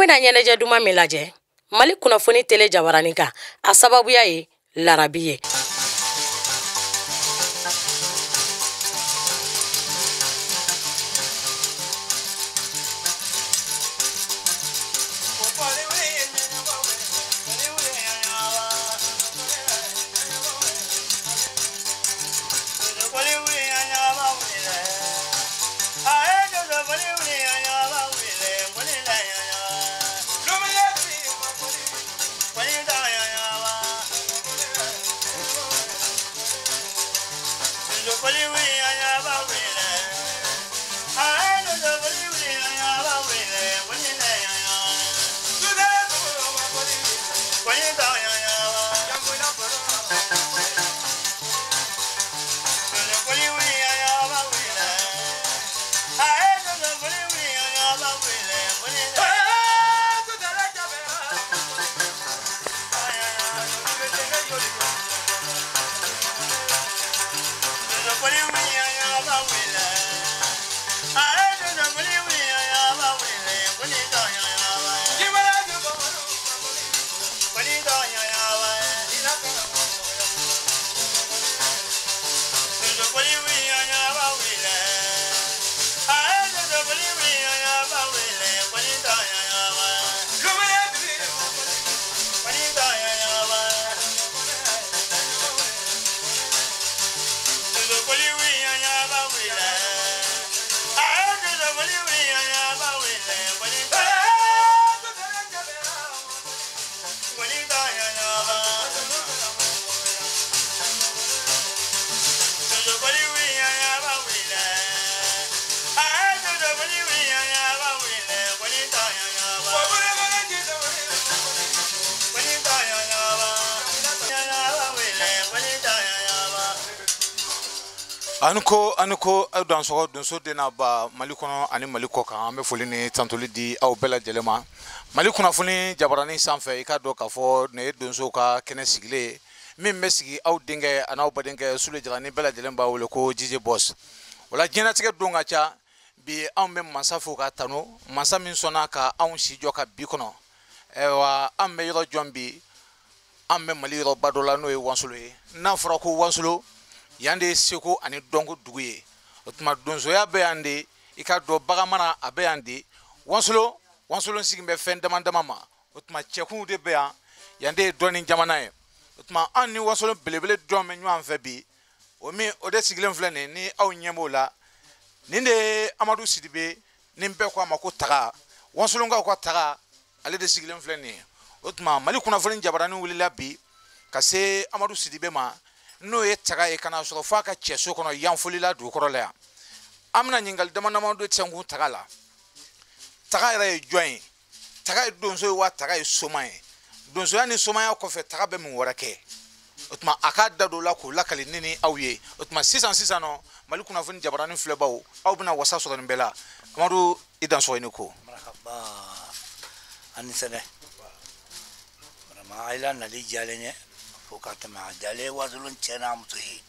bɛna ɲɛnajɛ duman min lajɛ Mali kunnafoni tele jabaranin kan, a sababuya ye larabi ye. Anuko aw dansɔgɔ donso den n'a ba Mali kɔnɔ ani Mali kɔ kan, an bɛ foli ni tantoli di aw bɛɛ lajɛlen ma. Mali kunnafoni jabaranin sanfɛ, i k'a dɔn k'a fɔ nin ye donsow ka kɛnɛ sigilen ye min bɛ sigi aw denkɛ ani aw badenkɛ Sule Jara ni bɛɛ lajɛlen b'a wele ko DJ Boss. O la diɲɛlatigɛ don ka ca bi, anw bɛ mansa fo ka tanu, mansa min sɔnna ka anw si jɔ ka bi kɔnɔ. Ayiwa, an bɛ yɔrɔ jɔn bi, an bɛ Mali yɔrɔba dɔ la n'o ye Wansolo ye. N'a fɔra ko Wansolo, yan de ye seko ani dɔnko dugu ye. O tuma donsoya bɛ yan de, i ka dɔn baganmara a bɛ yan de. Wansolo, Wansolo sigi bɛ fɛn dama dama ma. O tuma cɛkunw de bɛ yan, yan de ye dɔnni jamana ye. O tuma an ni Wansolo belebele dɔn bɛ ɲɔgɔn fɛ bi, o min o de sigilen filɛ nin ni aw ɲɛ b'o la. Nin de ye Amadu Sidibe, ni bɛɛ ko a ma ko Taga, Wansolokaw ka Taga, ale de sigilen filɛ nin ye. O tuma Mali kunnafoni jabaranin wulila bi ka se Amadu Sidibe ma, n'o ye Taga ye, ka na sɔrɔ f'a ka cɛso kɔnɔ Yanfolila dugukɔrɔ la yan. An bɛna ɲininkali dama dama dɔ tɛnkun Taga la. Taga yɛrɛ ye jɔn ye? Taga ye donso ye wa Taga ye soma ye? Donsoya ni somaya kɔfɛ, Taga bɛ mun wɛrɛ kɛ? O tuma a k'a da don o la k'o lakali ne ni aw ye. O tuma sisan sisan nɔ, Mali kunnafoni jabaranin filɛbaw, aw bɛna wasa sɔrɔ nin bɛɛ la. Amadu, i dansɔgɔ i ni ko. Marahaba, ani sɛnɛ. Vraiment, a la nali diyalen ye fo ka tɛmɛ. A jalen Wasolon cɛ n'a muso ye,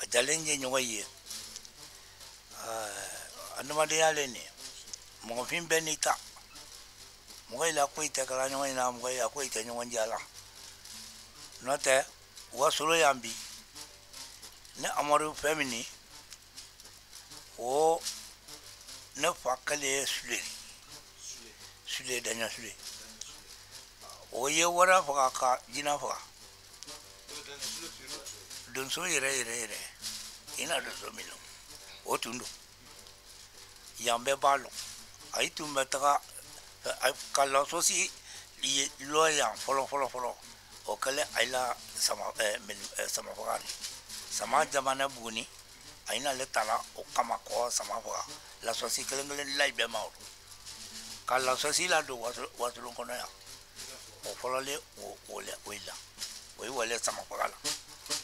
a jalen ye ɲɔgɔn ye. Adamadenya le nin ye, mɔgɔfin bɛɛ n'i ta. Mɔgɔ i la ko i tɛ kɛla ɲɔgɔn ɲɛna, mɔgɔ i la ko i tɛ ɲɔgɔn diya la. N'o tɛ Wasolon yan bi, ne Amadu fɛn min ni o ne fa kɛlen ye Sule, Sule Daɲa Sule. O ye wara faga ka jinɛ faga. Donso yɛrɛ yɛrɛ yɛrɛ, i na donso min lɔn, o tun don. Yan bɛɛ b'a lɔn. A yi tun bɛ taga ka lasɔsi lɔ yan fɔlɔ fɔlɔ fɔlɔ. O kɛlen a yi la sama, sama faga de. Sama jamana Buguni, a yi n'ale taara o kama kɔ sama faga. Lasɔsi kelen kelen la bɛɛ ma o. Ka lasɔsi ladon Wasolon kɔnɔ yan. O fɔlɔlen o o la o la. O ye wale sama faga la.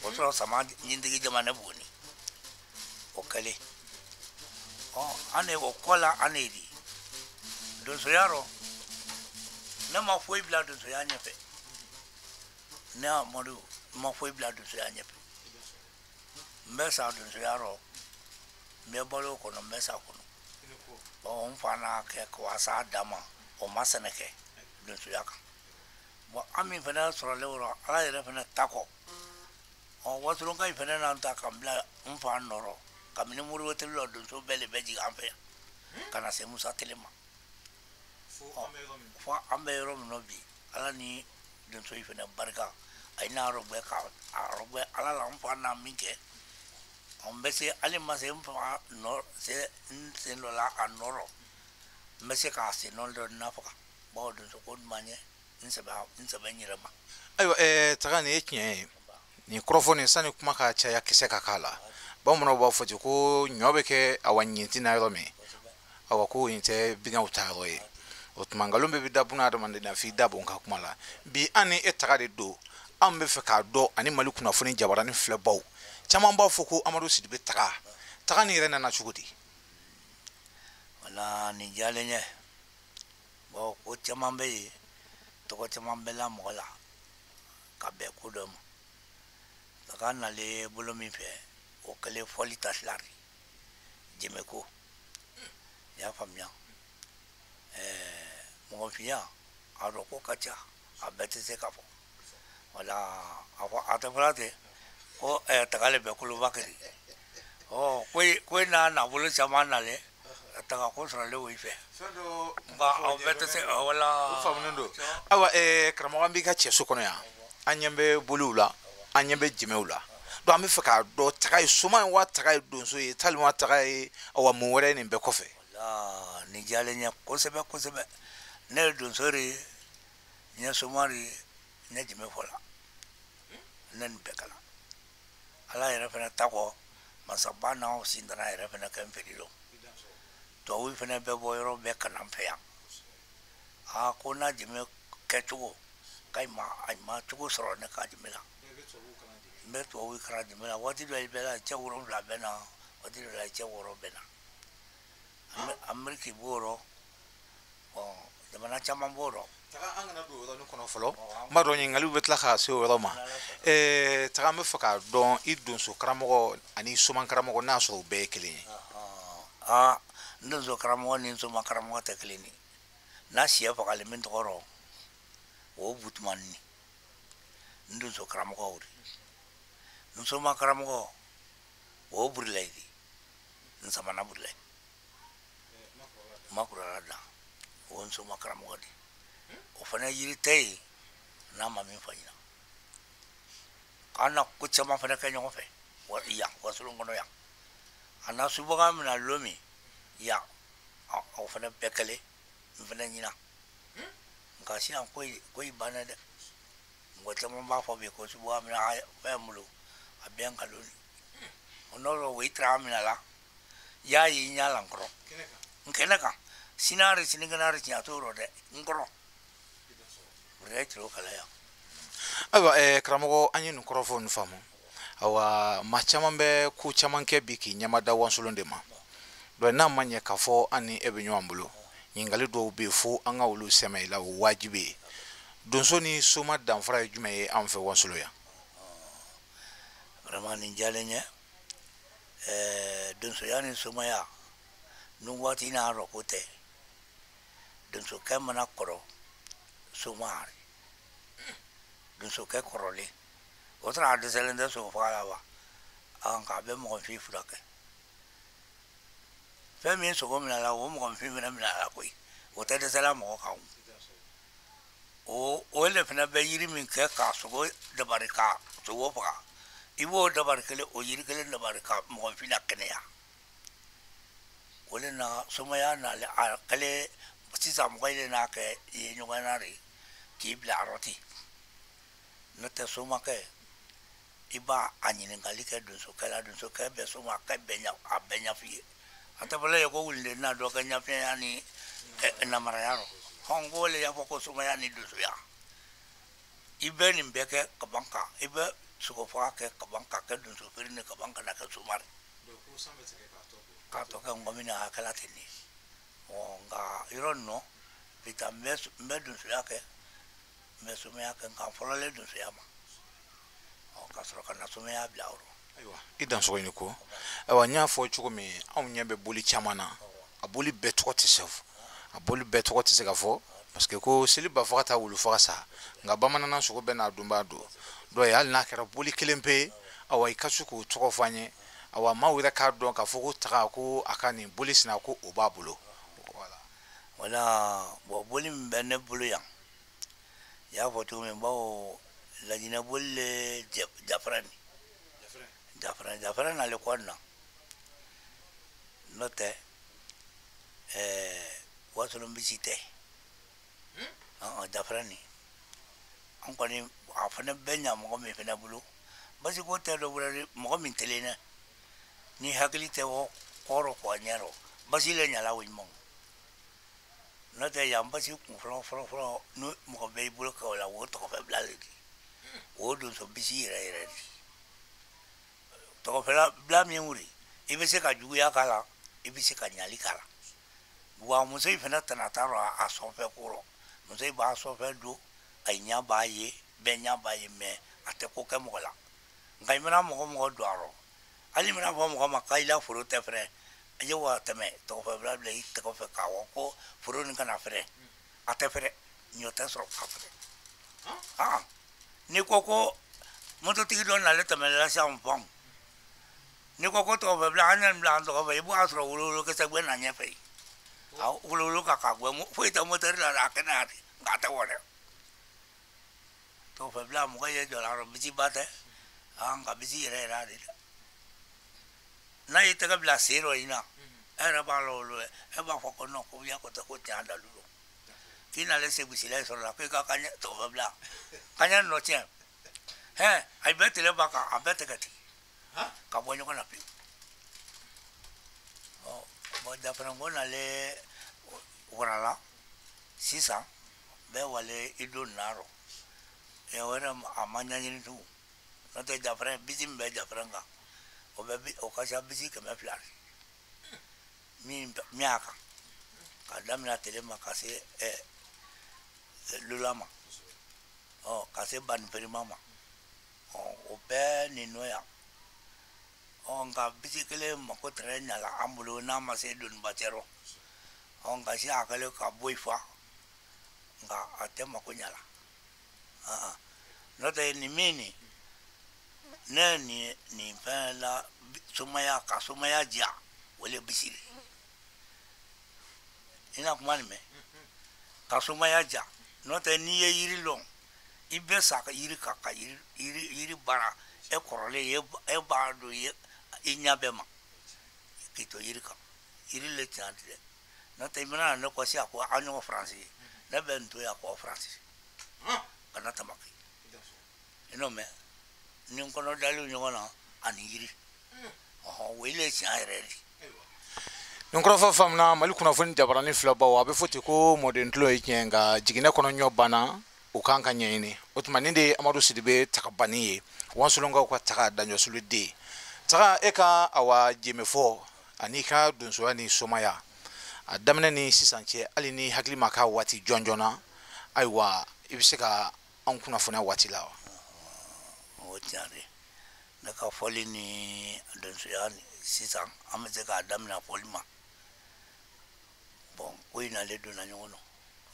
O sɔrɔ sama ɲintigi jamana Buguni. O kɛlen. Ɔ, an de o kɔ la an de di. Donsoya rɔ, ne ma foyi bila donsoya ɲɛfɛ. Ne Amadu ma foyi bila donsoya ɲɛfɛ. N bɛ sa donsoya rɔ, n bɛ balo kɔnɔ, n bɛ sa kɔnɔ. Ɔ, n fa n'a kɛ ka sa d'a ma. O ma sɛnɛ kɛ donsoya kan. Bon, an min fana sɔrɔlen o rɔ, Ala yɛrɛ fana ta kɔ, ɔ Wasolonka in fana n'an ta k'an bila n fa nɔrɔ kabini Moribo tele la, donso bɛɛ de bɛ jigin an fɛ yan ka na se Musa tele ma fo an bɛ yɔrɔ min na bi. Ala ni donso in fana barika, a ye n'a rɔgbɛ ka a rɔgbɛ Ala la, n fa n'a min kɛ, an bɛ se hali ma se n fa nɔ se n sen dɔ la a nɔrɔ, n bɛ se k'a sen nɔ dɔ n'a faga, bawo donso ko ɲuman ye n sɛbɛ n sɛbɛ n yɛrɛ ma. Ayiwa, Taga, nin ye tiɲɛ ye. Nin kɔrɔfɔ nin, sani kuma ka caya, kisɛ ka k'a la, bamananw b'a fɔ ten ko ɲɔ bɛ kɛ awa ɲintin na yɔrɔ min, awa ko nin tɛ bingɛw ta yɔrɔ ye. O tuma nkalon bɛɛ bɛ da buna adamaden na f'i da bon ka kuma la. Bi an ni e Taga de don, an bɛ fɛ k'a dɔn ani Mali kunnafoni jabaranin filɛbaw caman b'a fɔ ko Amadu Sidibe Taga. Taga nin yɛrɛ nana cogo di? Wala, nin diyalen ye. Bon, ko caman bɛ yen, tɔgɔ caman bɛ la mɔgɔ la ka bɛn ko dɔ ma. Taga nalen bolo min fɛ, o kɛlen fɔli ta sila de jɛmɛ ko, i y'a faamuya. Mɔgɔninfinya a dɔn ko ka ca, a bɛɛ tɛ se ka fɔ. Wala a fɔ a tɛ fɔla ten ko taga le bɛ koloba kiri. Ɔ ko n'a nafolo caman nalen, taga ko sɔrɔlen o i fɛ, nka aw bɛɛ tɛ se wala. O faamunen don. Ayiwa, karamɔgɔ, an b'i ka cɛso kɔnɔ yan, an ɲɛ bɛ boliw la, an ɲɛ bɛ jɛmɛw la. Donc an bɛ fɛ k'a dɔn, Taga ye soma ye wa, Taga ye donso ye, talima Taga ye awa mun wɛrɛ ye nin bɛɛ kɔfɛ? Wala, nin diyalen ye kosɛbɛ kosɛbɛ. Ne ye donso de ye, n ye soma de ye, n ye jɛmɛ fɔ la, ne nin bɛɛ kalan. Ala yɛrɛ fana ta kɔ, masaba n'anw sintana yɛrɛ fana kɛ n feere dɔn. Tubabu fana bɛ bɔ yɔrɔ bɛɛ ka na n fɛ yan. Aa, ko n'a jɛmɛ kɛcogo ka ɲi ma, a ma cogo sɔrɔ ne ka jɛmɛ la. N bɛ tubabu kalan jɛmɛ la. Waati dɔ i bɛ la cɛ 7 bɛ na, waati dɔ la cɛ 6 bɛ na. Ameriki b'o rɔ, bɔn jamana caman b'o rɔ. Taga, an kana don o yɔrɔnin kɔnɔ fɔlɔ, n b'a dɔn ɲininkaliw bɛ tila ka se o yɔrɔ ma. Taga, an bɛ fɛ k'a dɔn i donso karamɔgɔ ani soma karamɔgɔ, n'a sɔrɔ u bɛɛ ye kelen ye. Aa, n donso karamɔgɔ ni n soma karamɔgɔ tɛ kelen ye. N'a siyɛ fagali min tɔgɔ rɔ, o Butumani, n donso karamɔgɔ o de. N soma karamɔgɔ, o Burilayi de, n samana Burilayi makurala dan, o n soma karamɔgɔ de. O fana yiri tɛ yen n'a ma min fɔ ɲɛna. K'an na ko caman fana kɛ ɲɔgɔn fɛ yan Wasolon kɔnɔ yan. A na subaga mina lon min yan, o fana bɛɛ kɛlen n fana ɲina. Nka sisan ko in banna dɛ. Mɔgɔ caman b'a fɔ bi ko subaga mina fɛn bolo, a bɛɛ nkalon de. O n'o o i taara mina la, i y'a ye i ɲɛ la n kɔrɔ n kɛnɛ kan, sini ari sinikɛnɛ ari, tiɲɛ t'o rɔ dɛ, n kɔrɔ wɛrɛ tiro kala yan. Ayiwa, karamɔgɔ, an ye nin kɔrɔfɔ nin faamu. Awa, maa caman bɛ ko caman kɛ bi k'i ɲɛma da Wasolon de ma. Donc n'a ma ɲɛ k'a fɔ an ni e bɛ ɲɔgɔn bolo, ɲininkali dɔw bɛ yen fo an ka olu sɛmɛ i la, o wajibi ye. Donso ni soma danfara ye jumɛn ye an fɛ Wasolon yan? Vraiment, nin diyalen ye. Donsoya ni somaya ni waati n'a rɔ ko tɛ. Donsokɛ mana kɔrɔ, soma donsokɛ kɔrɔlen o sɔrɔ a dɛsɛlen tɛ sogo faga la wa, nka a bɛ mɔgɔnfin furakɛ. Fɛn min sogo minɛ la, o mɔgɔnfin fana minɛ la koyi, o tɛ dɛsɛla mɔgɔ kan. O de fana bɛ yiri min kɛ ka sogo dabari ka sogo faga, i b'o dabari kelen, o yiri kelen dabari ka mɔgɔnfin la kɛnɛya. O de na somaya nalen a kɛlen sisan, mɔgɔ de n'a kɛ i ye ɲɔgɔn na de k'i bila a rɔ ten. N'o tɛ, somakɛ i b'a a ɲininkali kɛ donsokɛ la, donsokɛ bɛ somakɛ bɛɛ ɲɛ, a bɛɛ ɲɛf'i ye. A tɛ fɔlɔ ye ko wulilen na dɔ kɛ ɲɛfiyɛnya ni namaraya rɔ. Hɔn, ko le y'a fɔ ko somaya ni donsoya, i bɛ nin bɛɛ kɛ ka ban kan, i bɛ sogo faga kɛ ka ban ka kɛ donso feere ni ka ban ka na kɛ somari k'a tɔ kɛ ngɔmi na, a kɛla ten de. Ɔ nka yɔrɔ nɔ bi taa, n bɛ donsoya kɛ, n bɛ somaya kɛ, nka n fɔlɔlen donsoya ma, ɔ ka sɔrɔ ka na somaya bila o rɔ. Ayiwa, i dansogo i ni ko. Ayiwa, n y'a fɔ cogo min, anw ɲɛ bɛ boli caman na, a boli bɛɛ tɔgɔ tɛ se fɔ. A boli bɛɛ tɔgɔ tɛ se ka fɔ parce que ko seli ba faga taa wulu faga sa, nka bamanan sogo bɛɛ n'a dunbaa don. Dɔw ye hali n'a kɛra boli kelen pe, awa i ka se k'o tɔgɔ fɔ an ye, awa maaw yɛrɛ k'a dɔn k'a fɔ ko taga ko a ka nin boli sina ko o b'a bolo. Voilà, bon boli min bɛ ne bolo yan, i y'a fɔ cogo min, bawo Lajinɛ boli le Jafara ni Jafara n'ale kɔ na, n'o tɛ Wasolon bisi tɛ. Jafara ni an kɔni a fana bɛ ɲa mɔgɔ min fana bolo, basi ko tɛ dɔ wɛrɛ mɔgɔ min telen ni hakili tɛ kɔrɔ kɔ ɲɛ rɔ, basi le ɲala o ɲuman. N'o tɛ yan basi kun fɔlɔ fɔlɔ fɔlɔ ni mɔgɔ bɛ i bolo kɛ o la, o tɔgɔfɛ bila le di, o donso bisi yɛrɛ yɛrɛ di. Tɔgɔfɛla bila min wuli, i bɛ se ka juguya k'a la, i bɛ se ka ɲali k'a la. Wa muso in fana tana t'a rɔ a sɔnfɛ ko rɔ, muso in b'a sɔnfɛ don, a ɲɛ b'a ye, bɛɛ ɲɛ b'a ye, mɛ a tɛ ko kɛ mɔgɔ la. Nka i mana mɔgɔ mɔgɔ don a rɔ, hali i mana fɔ mɔgɔ ma k'a la foro tɛ fɛrɛ, i ye wa tɛmɛ tɔgɔfɛ bila bila i tɛgɛ fɛ k'a fɔ ko foro nin kana fɛrɛ, a tɛ fɛrɛ, ɲɔ tɛ sɔrɔ ka fɛrɛ. N'i ko ko mototigi dɔ nalen tɛmɛla sisan fan, n'i ko ko tɔgɔfɛ bila an ye nin bila an tɔgɔ fɛ, i b'a sɔrɔ wolowolo kisɛ gɛn na ɲɛfɛ yen, a wolowolo ka k'a gɛn, foyi tɛ motɛri la, a kɛnɛya ten, nka a tɛ wɔ dɛ. Tɔgɔfɛ bila mɔgɔ ye jɔ la yɔrɔ bisiba tɛ, nka bisi yɛrɛ yɛrɛ de dɛ. N'a y'i tɛgɛ bila sen dɔ in na, e yɛrɛ b'a lɔn olu ye, e b'a fɔ ko non ko ya ko tɛ ko tiɲɛ dalu don. K'i nalen se gosila sɔrɔ la ko i ka kaɲɛ tɔgɔfɛ bila, kaɲɛ nɔ tiɲɛ, hɛn a bɛɛ tile b'a kan, a bɛɛ tɛgɛ ten ka bɔ ɲɔgɔn na pewu. Ɔ bɔn Jafaranko nalen warala sisan, bɛɛ wale i don na rɔ, o yɛrɛ a ma ɲɛɲini tugun, n'o tɛ Jafaran bisi min bɛ Jafaran kan, o bɛ o ka ca bisi 200 min y'a kan, ka daminɛ tele ma ka se lola ma, ɔ ka se banifirima ma, ɔ o bɛɛ nin nɔ yan. Ɔ nka bisi kelen mako tɛrɛ ɲala an bolo n'a ma se doniba cɛ rɔ, ɔ nka si a kɛlen ka bɔ i fa, nka a tɛ mako ɲala. N'o tɛ nin min nin ne nin fɛn la somaya ka somaya diya o le bisi de. I na kuma nin mɛn, ka somaya diya, n'o tɛ n'i ye yiri lɔn, i bɛ sa ka yiri kan ka yiri baara, e kɔrɔlen e b'a don i ɲɛ bɛɛ ma k'i to yiri kan, yiri le tiɲɛ tɛ dɛ. N'o tɛ i mana ne kɔ sisan ko an ɲɔgɔn Faransi ye, ne bɛ n to yan kɔ Faransi ka na Tamaki, i n'o mɛn ni n kɔnɔ daliw ɲɔgɔn na ani yiri, ɔhɔn o le tiɲɛ yɛrɛ de. Nin kɔrɔfɔ faamuna Mali kunnafoni jabarani filabaw, a bɛ fɔ ten ko mɔden tulo ye tiɲɛ, nka jiginɛ kɔnɔ ɲɔ banna o kan ka ɲɛɲini. O tuma nin de ye Amadu Sidibe Tagabani ye, Wasolonkaw ka taga Daɲɔsulu den. Taga e ka awa jemefɔ ani ka donsoya ni somaya a daminɛ ni sisan cɛ, hali ni hakili ma k'a waati jɔn jɔnna, ayiwa i bɛ se ka an kunnafoniya waati la wa? O tiɲɛ de, ne ka fɔli ni donsoya sisan an bɛ se k'a daminɛ fɔli ma. Bon ko in nalen donna ɲɔgɔn na,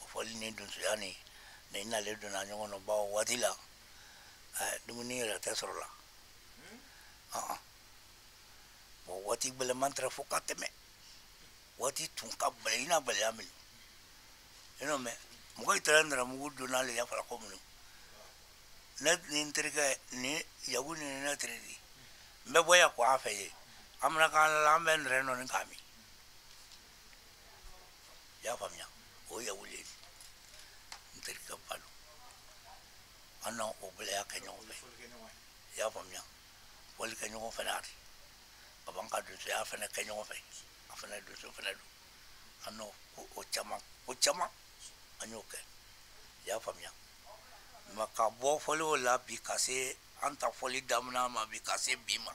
o fɔli ni donsoya ni nin nalen donna ɲɔgɔn na, bawo waati la dumuni yɛrɛ tɛ sɔrɔ la. Bon waati gɛlɛman tɛrɛ fo ka tɛmɛ, waati tun ka gɛlɛn i n'a gɛlɛya minnu, i n'o mɛn mɔgɔ i taara nɛrɛmugu donna ale ya fara ko minnu. Ne ni n terikɛ ni Yagu ni ne teri de, n bɛ bɔ yan kɔ a fɛ yen, an bɛna k'an la an bɛ nɛrɛ nɔɔni k'a min. I y'a faamuya, o ye Yagu le ye, n terikɛ ba don, an n'o gɛlɛya kɛ ɲɔgɔn fɛ, i y'a faamuya, fɔli kɛ ɲɔgɔn fɛ n'a ka ban ka donsoya fana kɛ ɲɔgɔn fɛ, a fana donso fana don, an n'o o caman ko caman an y'o kɛ, i y'a faamuya. Mɛ ka bɔ fɔli o la bi ka se an ta fɔli daminɛ ma bi ka se bi ma,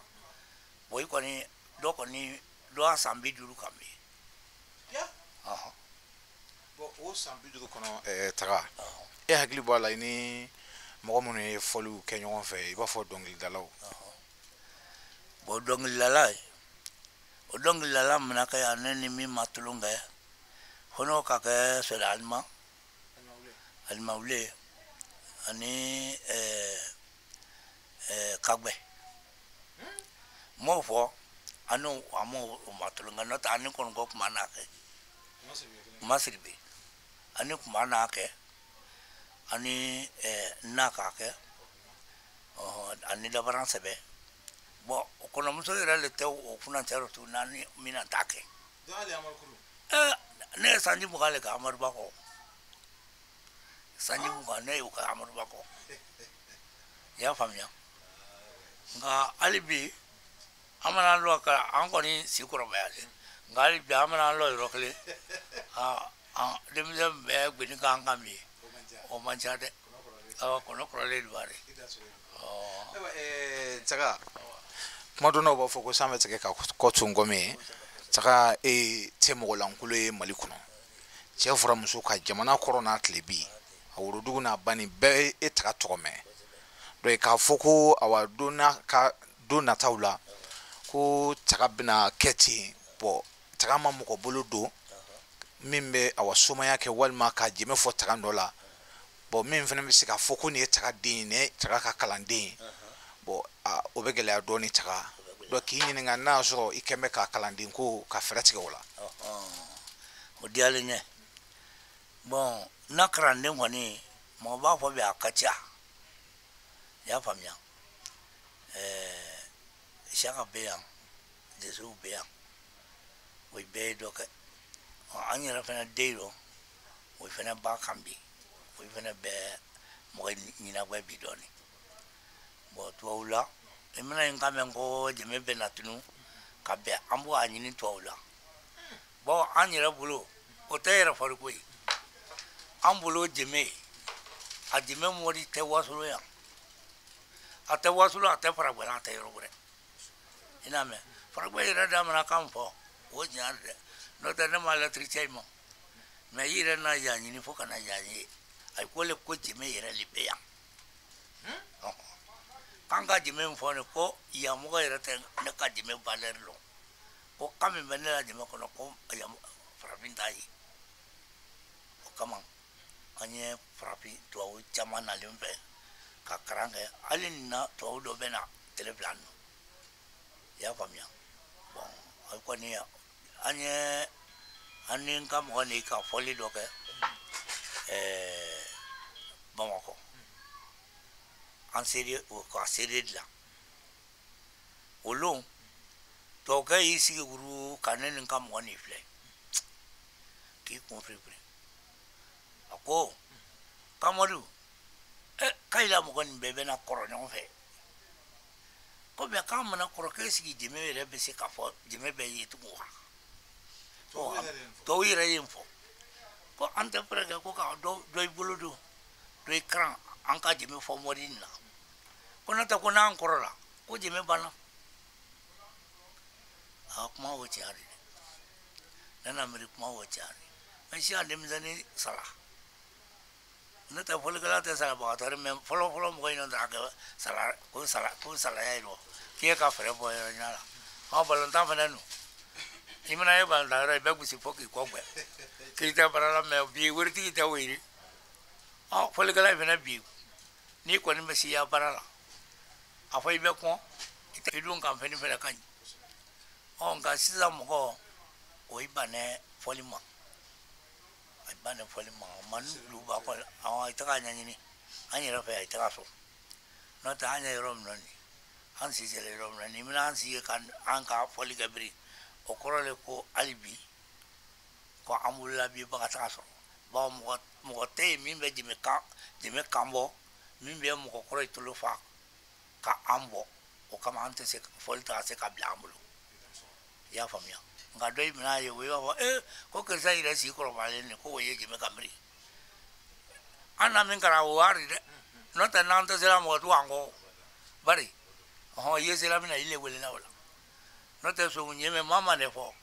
bon i kɔni dɔ kɔni dɔ y'a san 50 kan bi. Bon o san 50 kɔnɔ taga e hakili bɔ a la i ni mɔgɔ minnu ye fɔliw kɛ ɲɔgɔn fɛ, i b'a fɔ dɔnkilidalaw. Bon dɔnkilidala o dɔnkilidala mana kɛ yan, ne ni min ma tulon kɛ, Fo n'o ka kɛ sɔrɔ alima alimawule ani kagbɛ n m'o fɔ ani a m'o o ma tulonkɛ n'o tɛ ani kɔni ko kuma n'a kɛ kuma siribe ani kuma n'a kɛ ani na k'a kɛ ani dabaran sɛbɛ bɔn o kɔnɔmuso yɛrɛ le tɛ o funancɛ rɔ tun n'ani mina t'a kɛ ne ye sanji 20 le kɛ Amaduba kɔ sanji 20 ne y'o kɛ Amaduba kɔ i y'a faamuya nka hali bi an mana lɔ ka an kɔni si kɔrɔbayalen nka hali bi an mana lɔ yɔrɔ kelen aa denmisɛn bɛɛ gbeni k'an kan bi o man ca dɛ awɔ kɔnɔ kɔrɔlen don de. Saga kuma dɔnnaw b'a fɔ ko san bɛ tigɛ ka kɔ to ngɔmi ye saga e tɛ mɔgɔ lankolon ye Mali kɔnɔ cɛ fara muso ka jamana kɔrɔ n'a tile bi a worodugu n'a banni bɛɛ e taga tɔgɔ mɛn donc k'a fɔ ko awa don n'a ka don nataw la ko taga bɛna kɛ ten bɔn taga ma mɔgɔ bolo don min bɛ awa somaya kɛ walima ka jɛmɛ fɔ taga dɔ la bɔn min fana bɛ se k'a fɔ ko nin ye taga den ye nin ye taga ka kalanden ye bɔn o bɛ gɛlɛya dɔɔni taga donc k'i ɲininka n'a y'a sɔrɔ i kɛn bɛ ka kalanden ko ka fɛɛrɛ tigɛ o la. O diyalen n ye bɔn n'a kalanden kɔni mɔgɔ b'a fɔ bi a ka ca i y'a faamuya Isaka bɛ yan Desew bɛ yan o bɛɛ ye dɔ kɛ an yɛrɛ fana den dɔ o fana b'a kan bi o fana bɛ mɔgɔ ɲɛnagwɛ bi dɔɔni bɔn tubabu la i mana n kan mɛn ko jɛmɛ bɛ na tunu ka bɛn an b'o a ɲini tubabu la bɔn an yɛrɛ bolo o tɛ yɛrɛ fariko ye an bolo jɛmɛ a jɛmɛ mɔdi tɛ wasolo yan a tɛ wasolo a tɛ faragwɛla a tɛ yɔrɔ wɛrɛ i n'a mɛn faragwɛ yɛrɛ damana kan fɔ o diɲɛ dɛ n'o tɛ ne ma lɛtiri cɛ i ma mɛ i yɛrɛ na yan ɲini fo ka na yan ye a ko le ko jɛmɛ yɛrɛ le bɛ yan k'an ka jɛmɛ min fɔ nin ko yan mɔgɔ yɛrɛ tɛ ne ka jɛmɛ valeur lɔn ko kan min bɛ ne la jɛmɛ kɔnɔ ko yan farafin t'a ye o kama an ye farafin tubabu caman nalen fɛ ka kalan kɛ hali nin na tubabu dɔ bɛ na tele fila ninnu i y'a faamuya bɔn a kɔni an ye an ni n ka mɔgɔ ni ka fɔli dɔ kɛ Bamakɔ an seere o ka seere dilan o lon tubabukɛ y'i sigi wuru ka ne ni n ka mɔgɔ nin filɛ k'i kun firifiri a ko Kamadu k'a la mɔgɔ nin bɛɛ bɛna kɔrɔ ɲɔgɔn fɛ ko mɛ k'an mana kɔrɔ k'e sigi jɛmɛ yɛrɛ bɛ se k'a fɔ jɛmɛ bɛɛ ye tugun wa tubabu yɛrɛ ye n fɔ ko an tɛ fɛɛrɛ kɛ ko ka dɔ i bolo don dɔ i karan an ka jɛmɛ fɔ mɔdi nin na ko n'o tɛ ko n'an kɔrɔ la ko jɛmɛ banna a kuma o tiɲɛ de dɛ ne na miiri kuma o tiɲɛ de mɛ sisan denmisɛnnin sara ne tɛ fɔlikɛla tɛ sarabagatɔ ye mɛ fɔlɔ fɔlɔ mɔgɔ in t'a kɛ sara ko sara ko salaya ye k'i ye ka fɛɛrɛ bɔ yɔrɔ ɲina la ɔ balontan fana don i mana ye balontan yɔrɔ i bɛ gosi fo k'i kɔ gbɛ k'i tɛ baara la mɛ bi waritigi tɛ o ye ɔ fɔlikɛla in fana bi n'i kɔni bɛ siya baara la a fɔ i bɛ kɔn i dun kan fɛn fana ka ɲi ɔ nka sisan mɔgɔ o i bannɛ fɔli ma a bannɛ fɔli ma ma ni duguba kɔnɔ awɔ i tɛ k'a ɲɛɲini an yɛrɛ fɛ yan i tɛ k'a sɔrɔ n'o tɛ an ye yɔrɔ min na nin an si sera yɔrɔ min na nin bɛna an sigi ka an ka fɔli kɛ biri o kɔrɔ le ko hali bi ko an bolola bi baga t'a sɔrɔ bawo mɔgɔ tɛ yen min bɛ jɛmɛ kan bɔ min bɛ mɔgɔ kɔrɔ ye tolo fa ka an bɔ o kama an tɛ se fɔli tɛ se ka bila an bolo i y'a faamuya nka dɔ i bɛna ye o b'a fɔ ko karisa yɛrɛ si kɔrɔbayalen de ko o ye jɛmɛ ka miiri an na min kɛra o wari dɛ n'o tɛ n'an tɛ sera mɔgɔ t'u an kɔ bari ɔhɔn i ye sera min na i le welela o la n'o tɛ sogo ɲɛmɛ maa ma de fɔ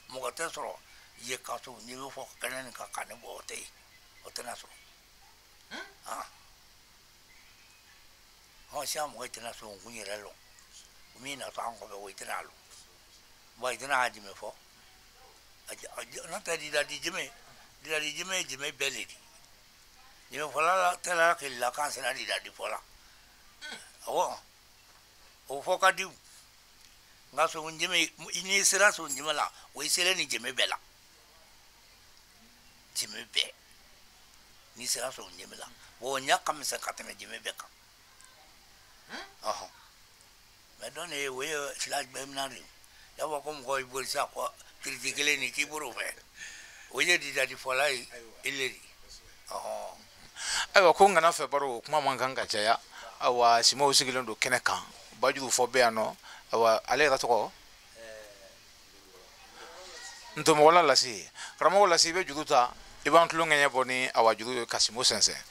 mɔgɔ tɛ sɔrɔ ye ka sogo ɲɛmɛ fɔ kɛnɛ nin kan ka ne bɔ o tɛ yen o tɛna sɔrɔ ɔn sisan mɔgɔ tɛna sogo kun yɛrɛ lɔn min natɔ an kɔfɛ o tɛna lɔn bɔn i tɛna a jɛmɛ fɔ n'o tɛ di la di jɛmɛ Didadi jɛmɛ ye jɛmɛ bɛɛ le di. Jɛmɛ fɔla la tɛla k'i la kan sera didadi fɔla. Awɔ. O fɔ ka di. Nka sogo jɛmɛ n'i sera sogo jɛmɛ la o i sera ni jɛmɛ bɛɛ la. Jɛmɛ bɛɛ. N'i sera sogo jɛmɛ la. Bon o ɲɛ ka misɛn ka tɛmɛ jɛmɛ bɛɛ kan. Ɔhɔn. Mɛ dɔn de o ye sila bɛɛ minɛ de. Y'a fɔ ko mɔgɔ y'i boli sa ko kiriti kelen nin k'i bolo fɛ. O ye didadi fɔla ye i le de. Ɔhɔn. Ayiwa ko n kana fɛ baro kuma man kan ka caya. Ayiwa simaw sigilen don kɛnɛ kan. Bajuru fɔ bɛ yan nɔ. Ayiwa ale yɛrɛ tɔgɔ? Ntomɔgɔla Lasi. Karamɔgɔ Lasi i bɛ juru ta i b'an tulo ŋɛɲɛ bɔ ni awa juru ye ka simo sɛnsɛn.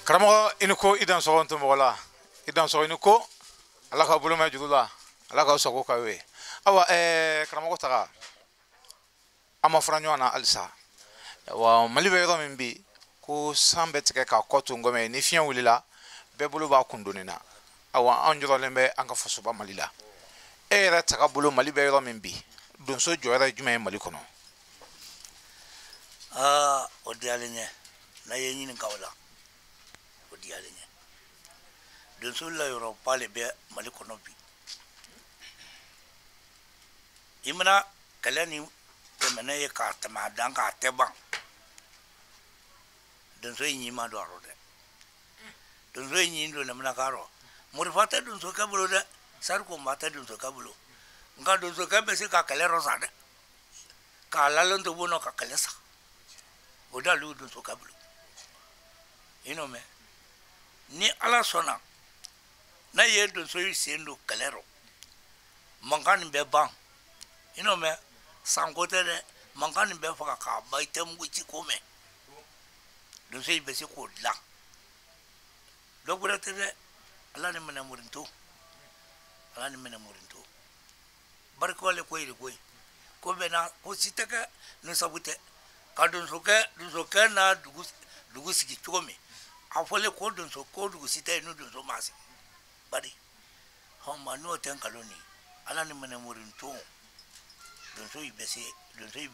Karamɔgɔ i ni ko i dan sɔgɔ ntomɔgɔ la i dan sɔgɔ i ni ko ala ka bolo mɛn juru la ala k'aw sago k'aw ye. Awa karamɔgɔ Taga an ma fara ɲɔgɔn na halisa. Wa Mali bɛ yɔrɔ min bi ko san bɛ tigɛ k'a kɔ to ngɔmɛ ni fiɲɛ wulila bɛɛ bolo b'a kun donni na. Awa anw jɔrɔlen bɛ an ka fasoba Mali la. E yɛrɛ Taga bolo Mali bɛ yɔrɔ min bi donso jɔyɔrɔ ye jumɛn ye Mali kɔnɔ? Aa o diyalen n ye n'a ye ɲininka o la. O diyalen n ye. Donso layɔrɔba le bɛ Mali kɔnɔ bi. I mana kɛlɛ ni tɛmɛnen ye k'a tɛmɛ a dan k'a tɛ ban. Donso ye ɲin ma don a rɔ dɛ. Donso ye ɲin don lamina k'a rɔ. Morifa tɛ donsokɛ bolo dɛ. Sariku maa tɛ donsokɛ bolo nka donsokɛ bɛ se ka kɛlɛ rɔ sa dɛ k'a lalen to bon ka kɛlɛ sa o dalu donsokɛ bolo i n'o mɛn ni ala sɔnna n'a ye donso yi sen don kɛlɛ rɔ mankan nin bɛ ban i n'o mɛn sanko tɛ dɛ mankan nin bɛ faga k'a ban i tɛ mugu ci ko mɛn donso yi bɛ se k'o dilan dɔ wɛrɛ tɛ dɛ ala ni minɛ murinto ala ni minɛ murinto barika le ko yiri ko ye ko bɛ na ko si tɛ kɛ ni sabu tɛ ka donsokɛ n'a dugu sigi cogo min a fɔlen ko donso ko dugu si tɛ yen ni donso ma sigi bari hɔn ma n'o tɛ nkalon ni ala ni minɛ murinto donso yi bɛ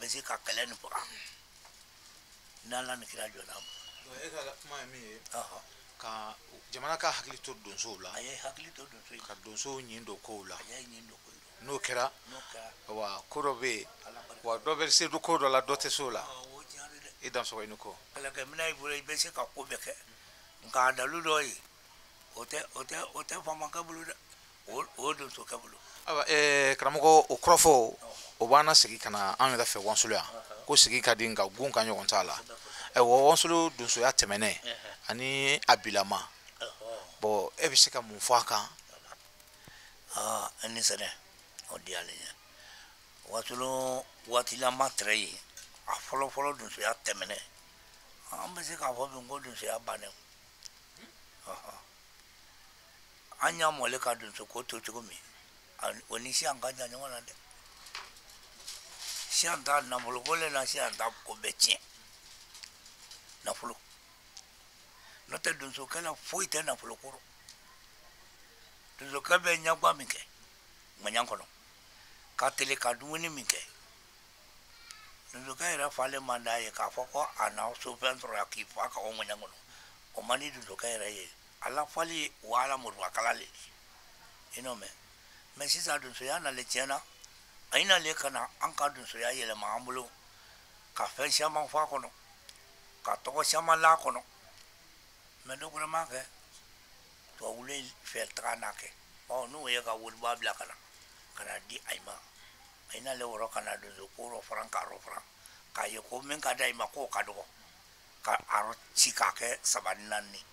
se ka kɛlɛ nin faga n'ala ni kira jɔnna ma. E ka kuma ye min ye. Ka jamana ka hakili to donsow la. A ye hakili to donsow ka donsow ɲin don kow la. A ye ɲin don kow la. N'o kɛra. Wa ko dɔ bɛ yen. Wa dɔ bɛ se ko dɔ la dɔ tɛ se o la. I dansɔgɔ i ni ko. Kɛlɛkɛminɛn y'i bolo i bɛ se ka ko bɛɛ kɛ nka a dalu dɔ ye o tɛ faamakɛ bolo dɛ o donsokɛ bolo. Ayiwa karamɔgɔ o kɔrɔfɔ o b'an na segin ka na an yɛrɛ fɛ Wansolo yan ko sigi ka di nka gun ka ɲɔgɔn t'a la. Ayiwa Wansolo donsoya tɛmɛnen ani a bilama bɔn e bɛ se ka mun fɔ a kan. Aa ni sɛnɛ o diyalen ye Wansolo waatilama tɛrɛ ye a fɔlɔ fɔlɔ donsoya tɛmɛnen an bɛ se k'a fɔ bi ko donsoya bannen an y'a mɔlen ka donso ko to cogo min o ni siyan ka jan ɲɔgɔn na dɛ siyan ta nafolo ko le na siyan ta ko bɛɛ tiɲɛ nafolo n'o tɛ donsokɛ la foyi tɛ nafolo ko rɔ donsokɛ bɛ ɲagba min kɛ ŋaɲa kɔnɔ ka teli ka dumuni min kɛ donsokɛ yɛrɛ falen man d'a ye k'a fɔ ko a na sofɛn sɔrɔ yan k'i fa ka o ŋaɲa kɔnɔ o man di donsokɛ yɛrɛ ye a lafali o ala moribakala le i n'o mɛn mɛ sisan donsoya nalen tiɲɛna a yi nalen ka na an ka donsoya yɛlɛma an bolo ka fɛn caman fɔ a kɔnɔ ka tɔgɔ caman la a kɔnɔ mɛ dɔ wɛrɛ m'a kɛ tubabu le fɛ taga n'a kɛ ɔ n'o ye ka wariba bila ka na di a ma a yi nalen wɔrɔ ka na donso ko rɔ faran k'a rɔ faran k'a ye ko min ka di a ma k'o ka dɔgɔ ka a rɔ ci k'a kɛ 3 ni 4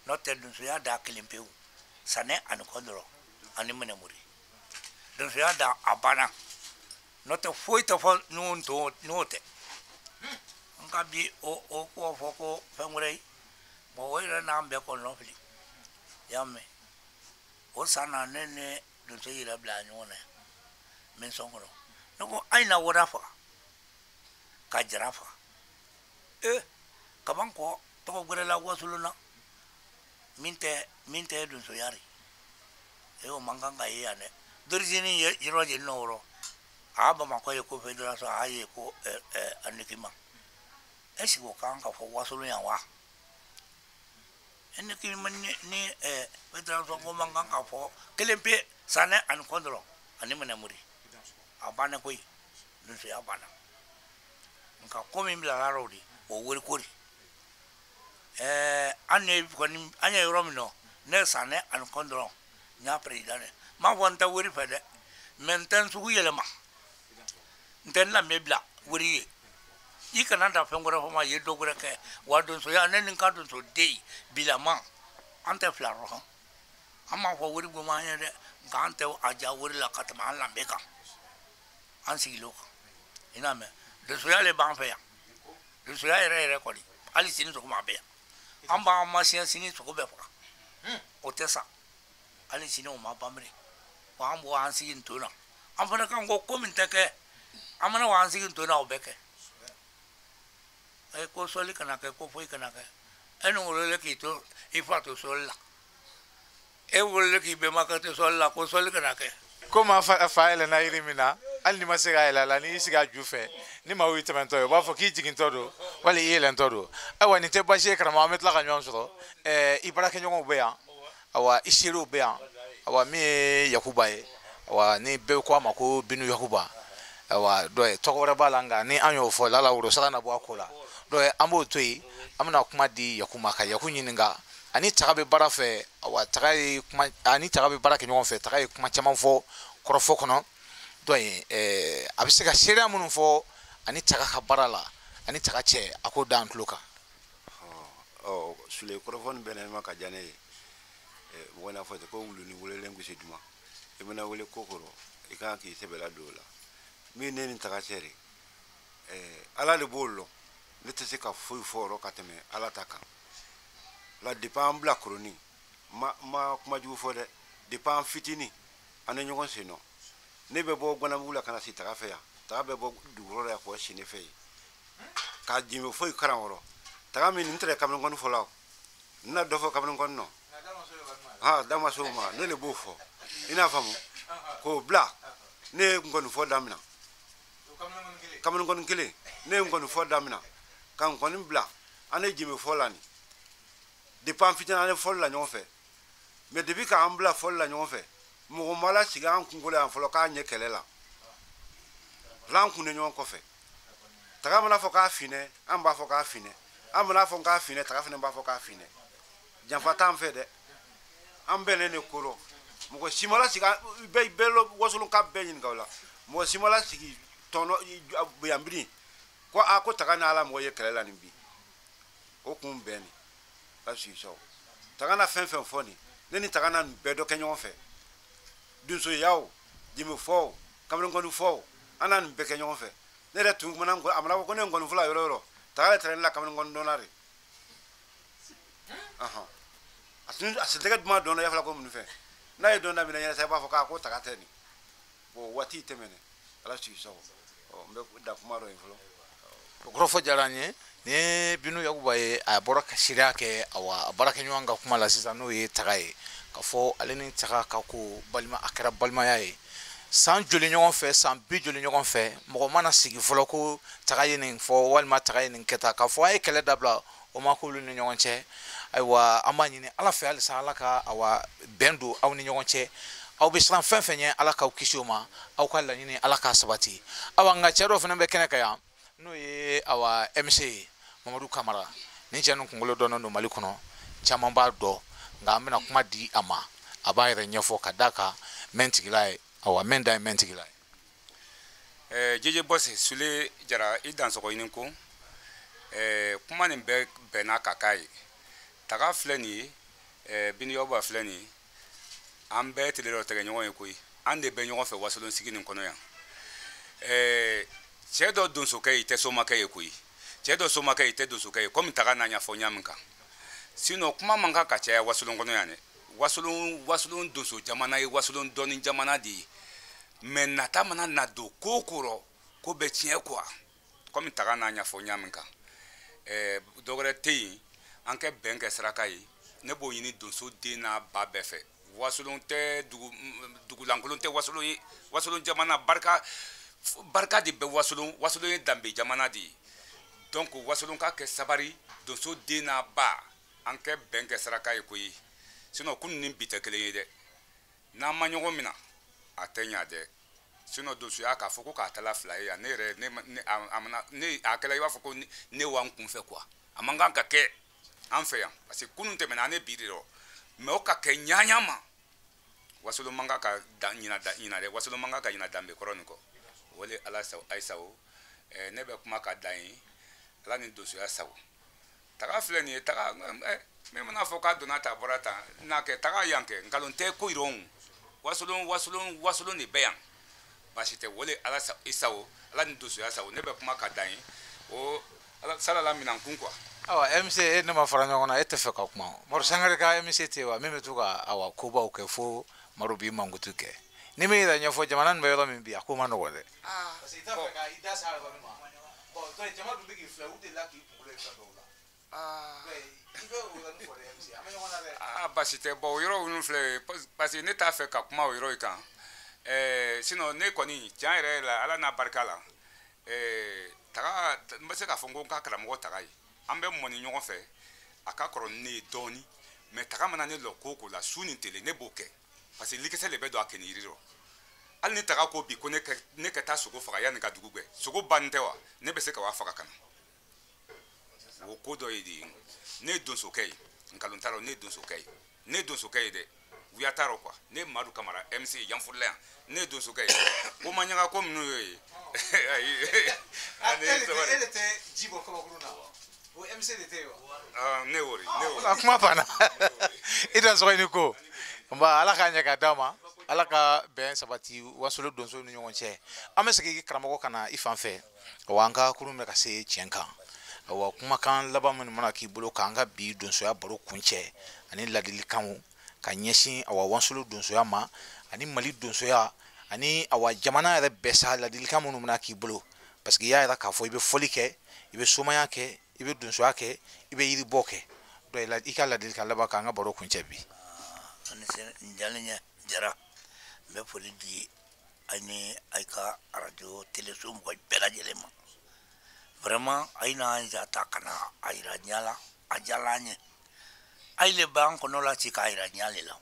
n'o tɛ donsoya da kelen pewu sanɛ ani kɔ dɔrɔn ani minɛmori donsoya da a banna n'o tɛ foyi tɛ fɔ n'o tɛ nka bi o k'o fɔ ko fɛn wɛrɛ ye bɔn o yɛrɛ n'an bɛɛ kɔnɔnɔ fili i y'a mɛn o san na ne ni donso yɛrɛ bila ɲɔgɔn na min sɔn kɔnɔ ne ko a ye na wara faga ka jara faga kaban kɔ tɔgɔ wɛrɛ la Wasolon na min tɛ donsoya de o man kan ka ye yan dɛ d'origine yɔrɔ jeli nɔ wɔrɔ a Bamakɔ ye ko fédération a ye ko a nekima est ce que o kan ka fɔ Wasolon yan wa nekima ni fédération ko man kan ka fɔ kelen pe sanɛ ani kɔ dɔrɔn ani minɛmori a banna koyi donsoya banna nka ko min bilala o de o wari ko de an ye kɔni an ye yɔrɔ min nɔ ne sanɛ ani kɔ dɔrɔn n y'a président dɛ n m'a fɔ n tɛ wari fɛ dɛ mɛ n tɛ n sugu yɛlɛma n tɛ n lamɛn bila wari ye i kana ta fɛn wɛrɛ fɔ ma ye dɔ wɛrɛ kɛ wa donsoya ne ni n ka donso den bilama an tɛ fila rɔ hɔn an m'a fɔ wari goman an ye dɛ nka an tɛ a ja wari la ka tɛmɛ an lamɛn kan an sigilen o kan i n'a mɛn donsoya le b'an fɛ yan donsoya yɛrɛ yɛrɛ kɔni hali sini sɔgɔma a bɛ yan an b'an masiyɛn sini sogo bɛɛ faga o tɛ sa hali sini o ma ban bilen wa an b'o an sigi nton na an fana kan ko min tɛ kɛ an mana wa an sigi nton na o bɛ kɛ ko sɔli kana kɛ ko foyi kana kɛ e ni wololen k'i to i fa to sɔli la e wololen k'i bɛnbakɛ to sɔli la ko sɔli kana kɛ. Ko maa fa yɛlɛnna yiri min na hali n'i ma se ka yɛlɛ a la n'i y'i sigi a ju fɛ ni maaw y'i tɛmɛtɔ ye u b'a fɔ k'i jigintɔ don wali i yɛlɛntɔ don ayiwa nin tɛ baasi ye karamɔgɔ an bɛ tila ka ɲɔgɔn sɔrɔ i baarakɛɲɔgɔnw bɛ yan ayiwa i seerew bɛ yan ayiwa min ye Yakuba ye ayiwa ni bɛɛ ko a ma ko Binu Yakuba ayiwa dɔ ye tɔgɔ wɛrɛ b'a la nka ni an y'o fɔ lala worosara na bɔ a ko la dɔ ye an b'o to yen an bɛna kuma di Yaku ma ka Yaku ɲininka Ani Taga bɛ baara fɛ, awa Taga ye kuma, ani Taga bɛ baara kɛ ɲɔgɔn fɛ. Taga ye kuma caman fɔ kɔrɔfɔ kɔnɔ. Donc a bɛ se ka seereya minnu fɔ ani Taga ka baara la, ani Taga cɛ, a k'o da an tulo kan. Ɔ Sule, kɔrɔfɔ nin bɛɛ ma ka diya ne ye. Mɔgɔ n'a fɔ ten ko wulu ni welelen gosi duman, i bɛna wele ko kɔrɔ, i kan k'i sɛbɛla don o la. Min ne ni Taga cɛ de, Ala de b'o lɔn. Ne tɛ se ka foyi fɔ o rɔ ka tɛmɛ Ala ta kan la. Depuis an bila koroni ma kuma jugu fɔ dɛ. Depuis an fitinin, an ni ɲɔgɔn sen nɔ. Ne bɛ bɔ Guanabugu la ka na si Taga fɛ yan. Taga bɛ bɔ dugukɔrɔ la yan k'o si ne fɛ yen ka jimi foyi karan kɔrɔ. Taga min n tɛrɛ kamalen kɔni fɔlɔ, n na dɔ fɔ kamalen kɔni nɔ ha da ma se o ma, ne de b'o fɔ. I n'a faamu k'o bila. Ne ye nkɔni fɔ daminɛ kamalen kɔni kelen, ne ye nkɔni fɔ daminɛ ka nkɔni bila. An ye jimi fɔ la nin depuis an fitinin, an ye fɔli la ɲɔgɔn fɛ. Mais depuis k'an bila fɔli la ɲɔgɔn fɛ, mɔgɔ ma la sigi an kunkolo yan fɔlɔ k'a ɲɛ kɛlɛ la la. An kun ni ɲɔgɔn kɔfɛ. Taga mana fɔ k'a finɛ, an b'a fɔ k'a finɛ. An mana fɔ k'a finɛ, Taga fana b'a fɔ k'a finɛ. Janfa t'an fɛ dɛ, an bɛnnen de ko rɔ. Mɔgɔ si ma la sigi bɛɛ bɛɛ wasolon ka bɛɛ ɲininka o la. Mɔgɔ si ma la sigi tɔnɔ yanbiri ko a ko Taga n'Ala mɔgɔ ye kɛlɛ la nin bi. O kun bɛn nin a sigi sawo. Taga na fɛn fɛn fɔ nin, ne ni Taga na nin bɛɛ dɔ kɛ ɲɔgɔn fɛ. Donsoya o, jimi fɔ o, kamalenkɔni fɔ o, an na nin bɛɛ kɛ ɲɔgɔn fɛ. Ne yɛrɛ tun kumana, a mana fɔ ko ne ye nkɔni fɔla yɔrɔ o yɔrɔ, Taga yɛrɛ taara ne la kamalenkɔni dɔnna de. A tun a sentɛgɛ duman dɔn na yafala ko mun fɛ n'a ye dɔn daminɛ ɲɛna sa, i b'a fɔ k'a ko Taga tɛ nin. Bon, waati tɛmɛnen, Ala sigi sago. Ɔ n bɛ da kuma dɔ yen fɔlɔ. O kɔrɔfɔ diyara n ye. Nin ye Binu Yakuba ye, a bɔra ka seereya kɛ, awa a baarakɛɲɔgɔn ka kuma la sisan, n'o ye Taga ye, k'a fɔ ale ni Taga ka ko balima, a kɛra balimaya ye. San joli ɲɔgɔn fɛ, san bi joli ɲɔgɔn fɛ, mɔgɔ mana sigi fɔlɔ ko Taga ye nin fɔ walima Taga ye nin kɛ tan, k'a fɔ a ye kɛlɛ dabila, o ma k'olu ni ɲɔgɔn cɛ. Ayiwa, an b'a ɲini Ala fɛ halisa, Ala ka awa bɛn don aw ni ɲɔgɔn cɛ. Aw bɛ siran fɛn fɛn ɲɛ, Ala k'aw kisi o ma. Aw ka laɲini, Ala k'a sabati. Awa, nka cɛ dɔ fana bɛ kɛnɛ kan yan, n'o ye awa MC ye, Mamadu Kamara. Ni cɛ nin kunkolo dɔnnen don Mali kɔnɔ, caman b'a dɔn, nka an bɛna kuma di a ma, a b'a yɛrɛ ɲɛfɔ ka d'a kan mɛn tigila ye, awa mɛn da ye mɛn tigila ye. Jeje Bɔsi Sule Jara, i dansɔgɔ ɲini ko kuma nin bɛɛ bɛnna ka k'a ye. Taga filɛ nin ye, Binu Yakuba filɛ nin ye, an bɛɛ tile dɔ tɛgɛ ɲɔgɔn ye koyi. An de bɛ ɲɔgɔn fɛ wasolon sigi nin kɔnɔ yan. Cɛ dɔ donsokɛ ye, i tɛ somakɛ ye koyi. Cɛ dɔ somakɛ ye, i tɛ donsokɛ ye, komi Taga n'a ɲɛfɔ ɲa min kan. Sinon kuma man kan ka caya wasolon kɔnɔ yan dɛ. Wasolon donso jamana ye, wasolon dɔnni jamana de ye. Mais nata mana na don ko o ko rɔ, ko bɛ tiɲɛ quoi, komi Taga n'a ɲɛfɔ ɲa min kan. Dɔ wɛrɛ tɛ yen, an kɛ bɛn kɛ saraka ye. Ne b'o ɲini donso den n'a ba bɛɛ fɛ. Wasolon tɛ dugulankolon tɛ wasolon ye. Wasolon jamana barika, barika de bɛ wasolon. Wasolon ye danbe jamana de ye. Donc wasolon ka kɛ sabari, donso den n'a ba, an kɛ bɛn kɛ saraka ye koyi. Sinon kunun ni bi tɛ kelen ye dɛ. N'an ma ɲɔgɔn minɛ, a tɛ ɲa dɛ. Sinon donsoya k'a fɔ ko k'a tala fila ye yan, ne yɛrɛ ne a mana ne a kɛla i b'a fɔ ko ne wa n kun fɛ quoi. A man kan ka kɛ an fɛ yan, parce que kunun tɛmɛna, an ne bi de rɔ. Mais o ka kɛ ɲaɲa ma. Wasolon man kan ka da ɲina da ɲina dɛ. Wasolon man kan ka ɲina danbe kɔrɔ nin kɔ. O le Ala sago, ayi sago. Ne bɛ kuma ka dan ye, Ala ni donsoya sago. Taga filɛ nin ye, Taga min mana fɔ k'a donna ta bɔra tan n'a kɛ Taga yan kɛ nkalon tɛ ko yɔrɔ. Wasolon, wasolon, wasolon de bɛ yan, baasi tɛ. O le Ala i sago, Ala ni donsoya sago. Ne bɛ kuma ka dan ye o Ala salala minan kun quoi. Awa MC, e ne ma fara ɲɔgɔn na, e tɛ fɛ ka kuma. Maro Sangare ka MC tɛ wa, min bɛ to ka awa kobaw kɛ fo Maro b'i mankutu kɛ. Ni min yɛrɛ ɲɛfɔ jamana nin bɛ yɔrɔ min bi, a ko ma nɔgɔn dɛ. Parce que i t'a fɛ ka i da s'a yɔrɔnin ma. Bon, donc jama dun bɛ k'i filɛ, u delila k'i kunkolo ye fɛn dɔw la. I bɛ o yɔrɔnin fɔ dɛ MC, an bɛ ɲɔgɔn na dɛ. Baasi tɛ. Bon, o yɔrɔ ninnu filɛ, parce que ne t'a fɛ ka kuma o yɔrɔ in kan. Sinon ne kɔni tiɲɛ yɛrɛ la, Ala n'a barika la, Taga n bɛ se k'a fɔ n ko n ka karamɔgɔ Taga ye. An bɛ mɔni ɲɔgɔn fɛ, a ka kɔrɔ ni ne ye dɔɔni, mais Taga mana ne lɔ ko o ko la, su ni tele ne b'o kɛ, parce que likisɛ de bɛ don a kɛnɛ yiri rɔ. Hali ni Taga ko bi ko ne ka taa sogo faga yanni ka dugu gbɛ, sogo banni tɛ wa, ne bɛ se ka wa faga ka na. O ko dɔ ye de ye. Ne ye donsokɛ ye. Nkalon t'a rɔ, ne ye donsokɛ ye, ne ye donsokɛ ye dɛ, wuya t'a rɔ quoi. Ne ye Madu Kamara MC Yanfurula yan, ne ye donsokɛ ye. Ko ma ɲaga ko minnu y'o ye. Ayi, e de tɛ ji bɔ kabakurun na wa? O MC de tɛ yen wa? Ne y'o de, ne y'o de. A kuma banna. I da sɔgɔ i ni ko. Nba Ala k'a ɲɛ k'a d'a ma. Ala ka bɛn sabati Wasolo donsow ni ɲɔgɔn cɛ. An bɛ segin karamɔgɔ ka na i fan fɛ. Wa an ka kurun bɛ ka se tiɲɛ kan. Wa kumakan laban minnu mana k'i bolo k'an ka bi donsoya baro kuncɛ ani ladilikanw ka ɲɛsin awa Wasolo donsoya ma ani Mali donsoya ani awa jamana yɛrɛ bɛɛ sa, ladilikan minnu mana k'i bolo, parce que i y'a yira k'a fɔ i bɛ fɔli kɛ, i bɛ somaya kɛ, i bɛ donsoya kɛ, i bɛ yiribɔ kɛ. Donc i ka ladilikan laban k'an ka baro kuncɛ bi. Ani n jalen ɲɛ Jara, n bɛ foli di aw ni aw ka arajo teleso mɔgɔ bɛɛ lajɛlen ma. Vraiment a ye n'an ja ta ka na a yira diɲɛ la, a diyara an ye. A ye le b'an kɔnɔ la ci k'a yira diɲɛ le la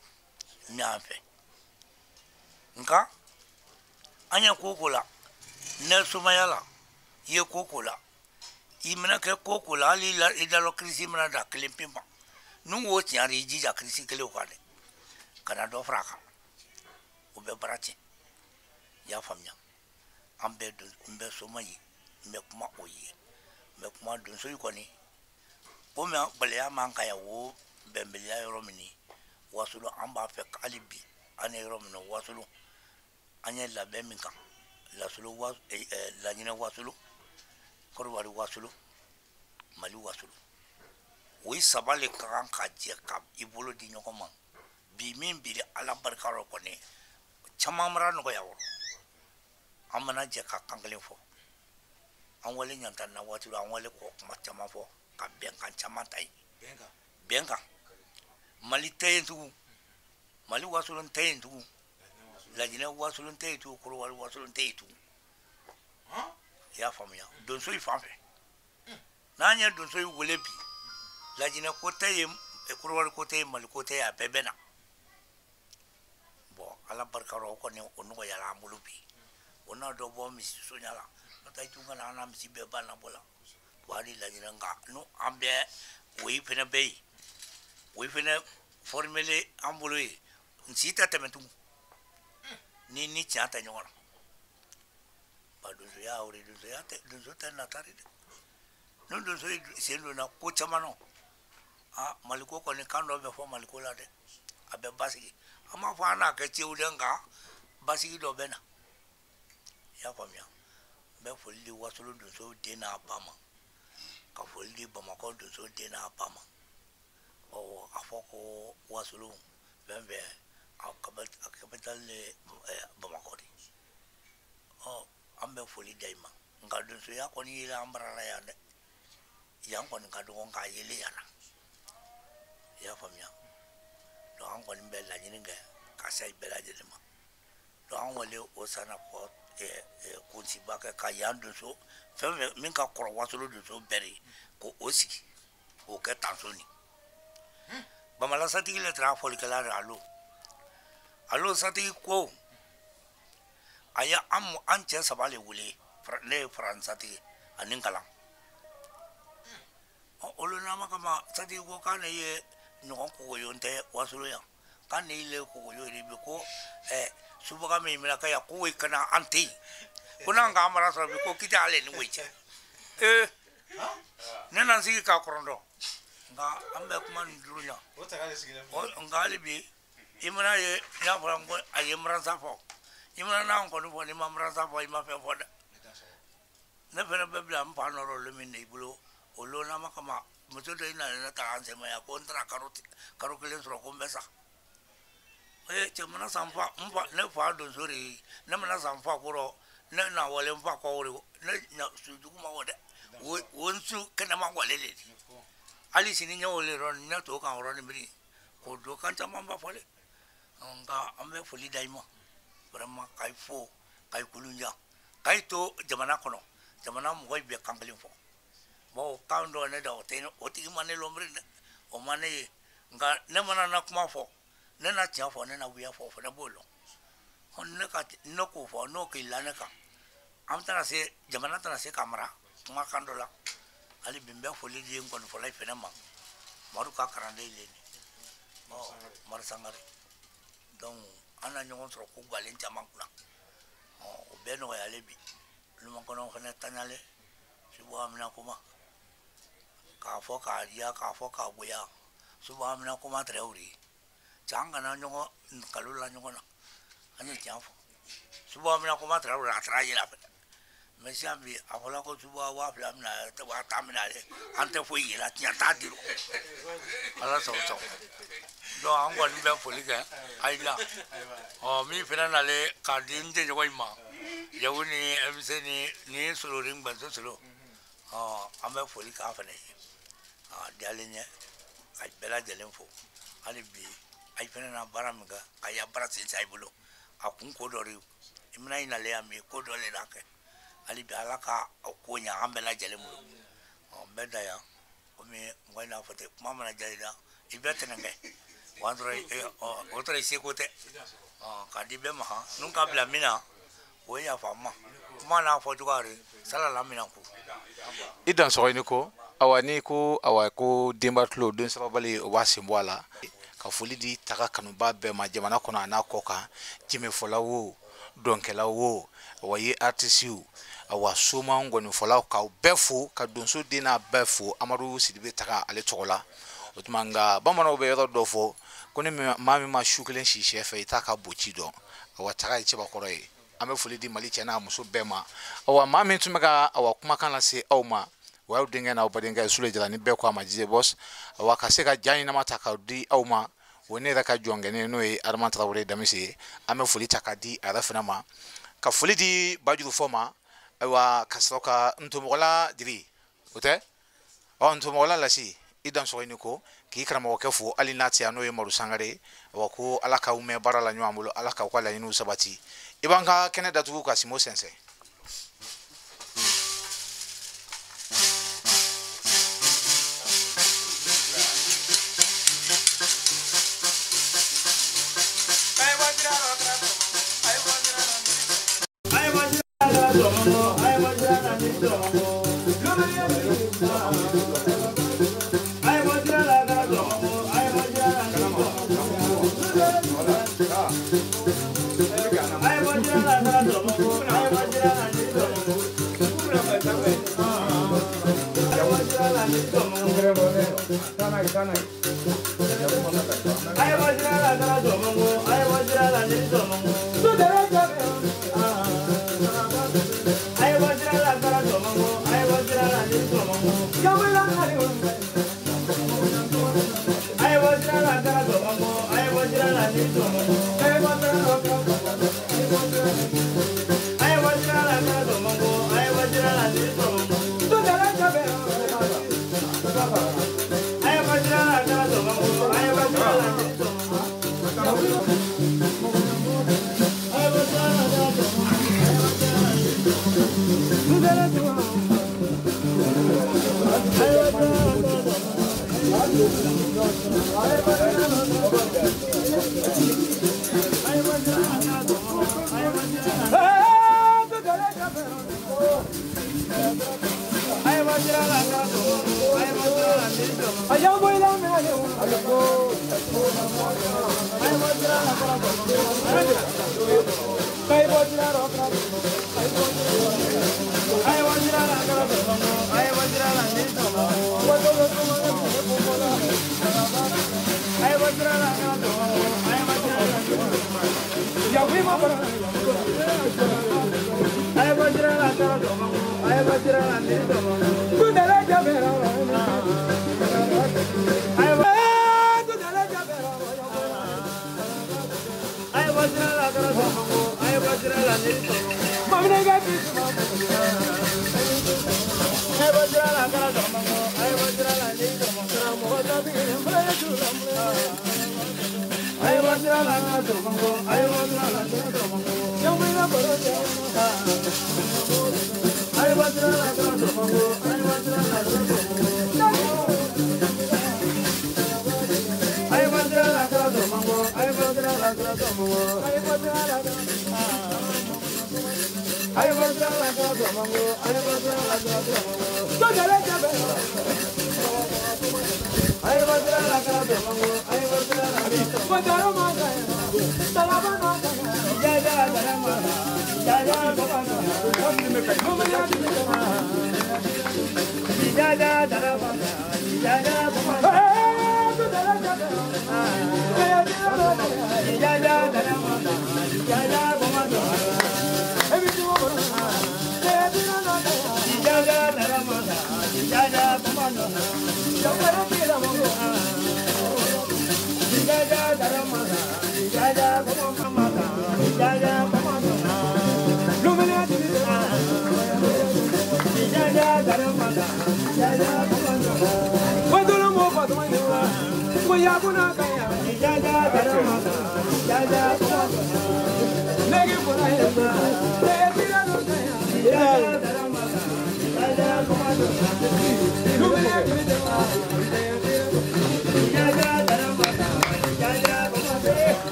min y'an fɛ. Nka an ye ko ko la, ne sumaya la, i ye ko ko la, i mana kɛ ko ko la, hali i dalɔ kirisi mana da kelen pe ma, n'u k'o tiɲɛ de, i jija kirisi kelen kan dɛ, kana dɔ fara a kan, o bɛ baara tiɲɛ. I y'a faamuya? An bɛɛ don, n bɛ soma ye, n bɛ kuma o ye, n bɛ kuma donso kɔni. Komi gɛlɛya man kan yan, o bɛnbaliya yɔrɔ min ye Wasolo, an b'a fɛ hali bi an ye yɔrɔ min na Wasolo, an ye labɛn min kan Lasolo, Laɲinɛ Wasolo, Kɔrɔwari Wasolo, Mali Wasolo, o ye saba le ka kan ka jɛ ka i bolo di ɲɔgɔn ma bi. Min biri Ala barika rɔ kɔni, caman mara nɔgɔya wɔrɔ. An mana jɛ ka kan kelen fɔ, an wale ɲanta na waati la, an wale kɔ kuma caman fɔ ka bɛnkan caman ta yen. Bɛnkan Mali tɛ yen tugun, Mali Wasolon tɛ yen tugun, Lajinɛ Wasolon tɛ yen tugun, Korowari Wasolon tɛ yen tugun. I y'a faamuya? Donso in fan fɛ, n'an ye donso in wele bi, Lajinɛ ko tɛ yen, Korowari ko tɛ yen, Mali ko tɛ yen, a bɛɛ bɛ na. Bɔn Ala barika rɔ, o kɔni o nɔgɔyara an bolo bi. O n'a dɔ bɔ misi sonya la, n'o tɛ i tun kana an na misi bɛɛ banna bɔ la. Wa hali Lajinɛ, nka n'o an bɛɛ o yi fɛnɛ bɛ yen, o yi fɛnɛ fɔrimele an bolo yen, n si tɛ tɛmɛ tugun ni tiɲɛ tɛ ɲɔgɔn na. Ba donsoya o de, donsoya tɛ, donso tɛ nata de dɛ. Ni donso ye sen donna ko caman na, aa Maliko kɔni kan dɔ bɛ fɔ Maliko la dɛ, a bɛ basigi. An b'a fɔ an n'a kɛ cew dɛ, nka basigi dɔ bɛ na. I y'a faamuya? N bɛ foli di Wasolo donso den n'a ba ma, ka foli di Bamakɔ donso den n'a ba ma. Ɔ a fɔ ko Wasolo fɛn fɛn a capitale ye Bamakɔ de. Ɔ an bɛ foli da i ma. Nka donsoya kɔni yelen an bara la yan dɛ, yan kɔni ka dɔgɔ, nka yelen yan na. I y'a faamuya? Donc an kɔni bɛ laɲini kɛ ka se bɛɛ lajɛlen ma. Donc an wale o sanna kɔ kunsiba kɛ ka yan donso fɛn fɛn min ka kɔrɔ Wasolo donso bɛɛ de, ko o sigi k'o kɛ tanso ni Bamala satigi le taara fɔlikɛla de. Alo satigi ko a ye an cɛ saba le wele, ne ye faransatigi ani kalan olu nama kama. Satigi ko k'ale ye ɲɔgɔn kogoyo tɛ Wasolo yan, k'ale le kogoyo de bi ko subaga min mina ka yan ko kana an tɛ yen, ko n'an k'an mara sɔrɔ bi ko k'i tɛ ale ni woyi cɛ. Ne na n sigi k'a kɔrɔndɔ, nka an bɛ kuma nin duuru ɲa. Nka hali bi i mana ye, n y'a fɔra ko a ye maransa fɔ, i mana n'an kɔni fɔ, n'i ma maransa fɔ, i ma fɛn fɔ dɛ. Ne fɛnɛ bɛ bila n fa nɔrɔ olu min na i bolo, o lon kama muso dɔ i nana ne ta an sɛmɛ yan ko n taara karo kelen sɔrɔ ko n bɛ sa. Ee cɛ mana san fa n fa, ne fa donso de ye, ne mana san fa kɔrɔ, ne na wale n fa kɔ o de, ne na su jugu ma wɔ dɛ, o n su kɛnɛma wale de di. Hali sini ɲɛ o le rɔ, ɲɛ t'o kan yɔrɔnin biri k'o don kan caman ba fɔlen. Nka an bɛ foli da i ma vraiment, k'a fo, k'a kulunja, k'a to jamana kɔnɔ, jamana mɔgɔ bɛɛ kan kelen fɔ. Bon kan dɔ ne da o tɛ, o tigi ma ne lɔnbiri dɛ, o ma ne ye. Nka ne mana na kuma fɔ, ne na tiɲɛ fɔ, ne na wuya fɔ, o fana b'o lɔn. Ne ka ne k'o fɔ n'o k'i la ne kan, an tɛna se jamana tɛna se ka mara kumakan dɔ la. Hali bi n bɛ foli di n kɔni fɔla i fɛnɛ ma. Madu ka kalanden le nin Madu Sangare donc an na ɲɔgɔn sɔrɔ ko galen caman kunna o bɛɛ nɔgɔyalen bi lumakɔnɔ fana taɲalen suba amina kuma k'a fɔ k'a diya k'a fɔ k'a bonya suba amina kuma tɛrɛ o de ye can kana ɲɔgɔn nkalon la ɲɔgɔn na an ye tiɲɛ fɔ suba amina kuma tɛrɛ o de a taara yɛlɛ fɛnɛ mɛ sisan bi a fɔla ko suba 2000 mina 10,000 mina an tɛ foyi yɛlɛ tiɲɛ t'a dir'o ala sago sago donc an kɔni bɛ foli kɛ ayi la min fana nalen k'a di n jɛɲɔgɔn in ma Yaku ni MC ni Solo ni Gbanso Solo an bɛ foli k'a fana ye a diyalen ɲɛ ka bɛɛ lajɛlen fo hali bi ayi fana na baara min kɛ ka ya baara sinsin a bolo a kun ko dɔ de i mana i nalen yan bi ko dɔ de la kɛ hali bi ala ka ko ɲɛ an bɛɛ lajɛlen bolo n bɛ da yan komi mɔgɔ in n'a fɔ ten kuma mana diya i la i bɛ tɛnɛ kɛ o tɔrɔ i seko tɛ k'a di bɛɛ ma n'u ka bila min na o ye yafa n ma kuma n'a fɔ cogoya de sala la mina ko i dan sɔgɔ ni ko awa n'i ko awa ko denba tulo den sababali o b'a sen bɔ a la ka foli di taga kanuba bɛɛ ma jamana kɔnɔ a n'a kɔ kan jɛmɛfɔla wo dɔnkɛla wo awa ye artisiw awa soma ngɔnifɔlaw k'aw bɛɛ fo ka donso den n'a bɛɛ fo Amadu Sidibe taga ale tɔgɔ la o tuma nka bamananw bɛ yɔrɔ dɔ fɔ ko ni maa min ma su kelen si sɛ fɛ i t'a ka boci dɔn awa taga ye cɛbakɔrɔ ye an bɛ foli di Mali cɛ n'a muso bɛɛ ma awa maa min tun bɛ ka awa kumakan lase aw ma o y'aw denkɛ n'aw badenkɛ Sule Jara ni bɛɛ ko a ma Jise Bɔs awa ka se ka ja ɲɛnama ta k'a di aw ma o ne yɛrɛ ka jɔnkɛni n'o ye Adama Tarawele Damise ye an bɛ foli ta k'a di a yɛrɛ fana ma ka foli di Bajurufɔ ma ayiwa ka sɔrɔ ka Ntomɔgɔla Diri o tɛ ɔ Ntomɔgɔla Lasi i dan sɔgɔ i ni ko k'i karamɔgɔkɛ fo hali n'a tɛ yan n'o ye Madu Sangare awa ko ala k'aw mɛn baara la ɲɔgɔn bolo ala k'aw ka laɲiniw sabati i b'an ka kɛnɛ datugu ka Simo sɛnsɛn.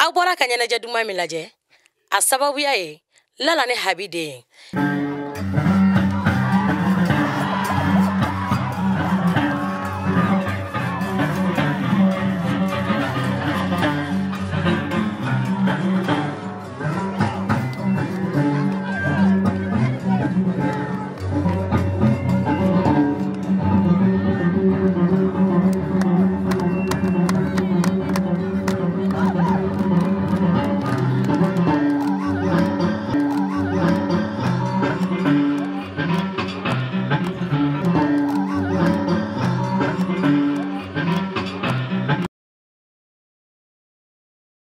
Aw bɔra ka ɲɛnajɛ duman min lajɛ, a sababuya ye Lala ni Habi den ye.